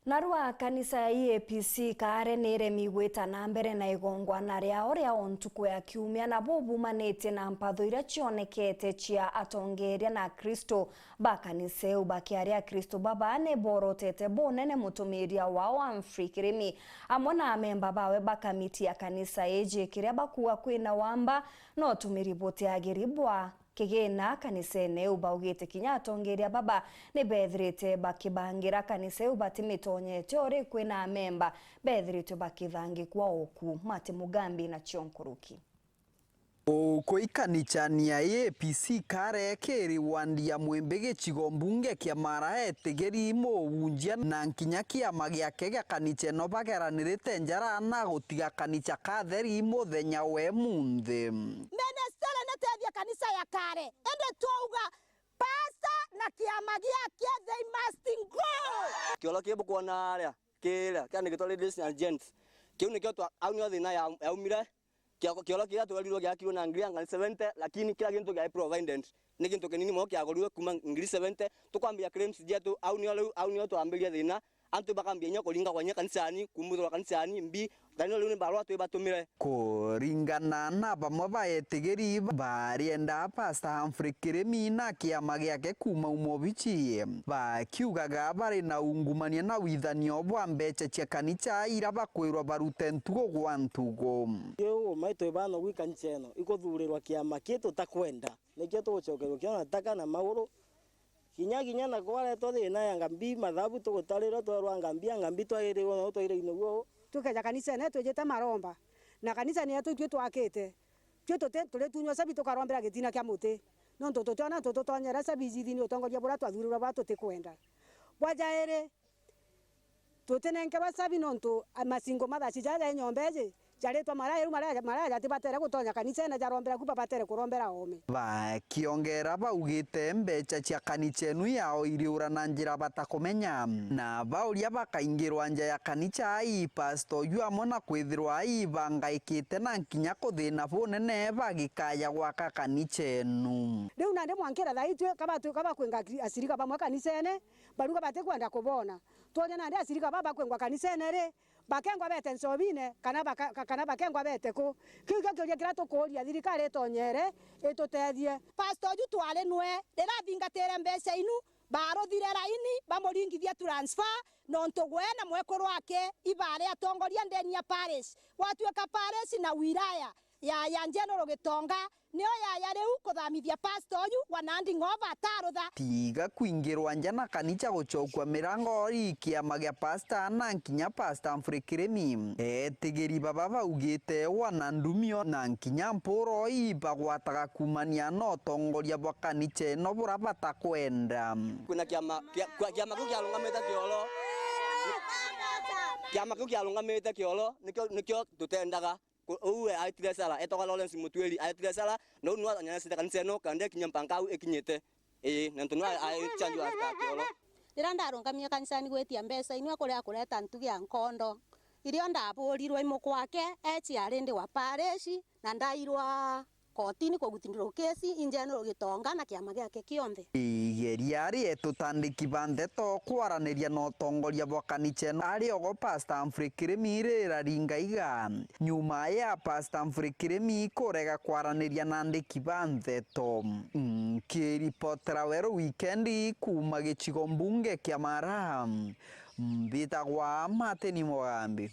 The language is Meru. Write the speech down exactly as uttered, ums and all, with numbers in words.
Narua kanisa ya E A P C Kaare ni iremi gwita na mbere na igongwana riao ria o ntuku ya kiumia, na bubumanite na mpatho iria cionekete cia atongeeria na Akristo ba kanisa iu. Bakiaria, Akristo baba ni borotete bunene mutumiria wao Humphrey Kirimi amwe na amemba bawe ba kamiti ya kanisa iji, kiria bakuuga kwina wamba na utumiri butiagiri bwa kigina kanisene iu. Baugite kinya atongeeria baba ni beethirite bakibangira kanisa iu batimitonyete, uri kwina amemba beethiritwe bakithangikwa oku. Martin Mugambi na cio nkuruki. Uku ikanichani ya A P C Kaare kiri wandi ya Mwimbi gicigo mbunge kia Mara, etigiri muhunjia na nkinya kiama giake gia kanicha ino bageranirite njara na gutiga kanicha katheri muthenya wa imunthi. Ministry ni tethia kanisa ya Kaare, indi twauga pastor na kiama giake, they must go. Kioro kii bukwona aria, kiria kiandikitwe ladies and gents, kiu nikio twa-, au nio thina ya-, yaumire. Kio-, kioro kiria twerirwe giakirwe na ngiri ya ngiri seventy, lakini kila gintu giai provided. Ni gintu kinini mono kiagorirwe kuuma ngiri seventy. Tukwambia claims jetu, au nio riu, au nio twambirie thina. Antu bakambia inya kuringa kwa inya kanisani, kumbuthirwa kanisani, mbi, thani riu ni barua twibatumire. Kuringana na bamwe ba etigiri, barienda Pastor Humphrey Kirimi na kiama giake kuuma umo bichi, bakiugaga bari na ungumania na withanio bwa mbecha cia kanicha ira bakwirwa barute ntugo gwa ntugo. Kiu umai twi banogu ikanisa ino ikuthurirwa kiama ki tutakwenda. Nikio tugucokerua kiona taka na maguru. Kinya, kinya na kwaretwa thina ya ngambi, mathabu tugutarirwa twerwa ngambi, ya ngambi twairirwe no twaire iniguo. Tukeja kanisene twijite maromba, na kanisa ni yetu itwi twakite. Twi tuti-, turitunywa cabi tukarombera gitina kia muti, nontu tutiona tututonyera cabi iji thini utongoria buria twathurirwe bwa tutikwenda. Bwa jairi, tutinenkerwa cabi nontu a-, masingo mathaci jaja i nyomba iji, jaritwa maraya, riu maraya, maraya jatibatere gutonya kanisene, jarombera ku babatere kurombera oome. Bakiongera baugite mbecha cia kanicha enu yao iriura na njira batakumenya, na bauria bakaingirwa nja ya kanicha ii pastor uju amwe na kwithirwa ii bangaikite na nkinya kuthina bunene bagikaya gwaka kanicha enu. Riu nandi mwankira thaa itwi kaba twi-, kaba kwinga akiri-, acirika bamwe kanisene, baruga batikwenda kubona. Twonya nandi acirika baba bakwingwa kanisene ri, bakengwa bete ncobine, kana baka-, ka-, kana bakengwa bete ku? Kiu kio kiuria kiria tukuuria thirikari itonyere itutethie. Pastor uju twari nwe, riria athingatire mbeca inu, baruthire raini, bamuringithia transfer, nontu gwe na mwekuru wake ibari atongoria ndeni ya parish. Gwatuika parish na wilaya ya, ya General Gitonga, nio yaya riu kuthamithia pastor uyu wa Nandi Ng'ova atarutha. Tiga kwingirwa nja na kanicha gucokua mirango ii kiama gia pastor na nkinya Pastor Humphrey Kirimi. Etigiri baba baugite wana ndumio na nkinya mpuro ii bagwataga kumania na utongoria bwa kanicha ino bura batakwenda. Kwina kiama, kia-, kwa-, kiama kiu kiarungamite kioro. Kiama kiu kiarungamite kioro, nikio, nikio tutendaga. Ku-, uu aetire Sara, etagwa Lawrence Mutwiri, aetire Sara, na uu niwe anyanyasite kanisa ino, kenda ikinya mpaka au ikinyite. Ii, na nontu niwe aechanjwa kioro. Riria ndarungamie kanisani gwitia mbeca, inwe kuria kureta ntugi ya nkondo. Irio ndaburirwe i mukwa wake, e ciari ndi wa parish, na ndairwa kotini kugutindirwa kesi, in general Gitonga na kiama giake kionthe. Igeria ri etutandiki ba ndeto kwaraniria na utongoria bwa kanicha ino ari ogo Pastor Humphrey Kirimi riraringa iga, nyuma ya Pastor Humphrey Kirimi kurega kwaraniria na andiki ba ndeto. Nkiripotera Weru Wikendi kuuma gicigo mbunge kia Mara, mbitagwa Martin Mugambi.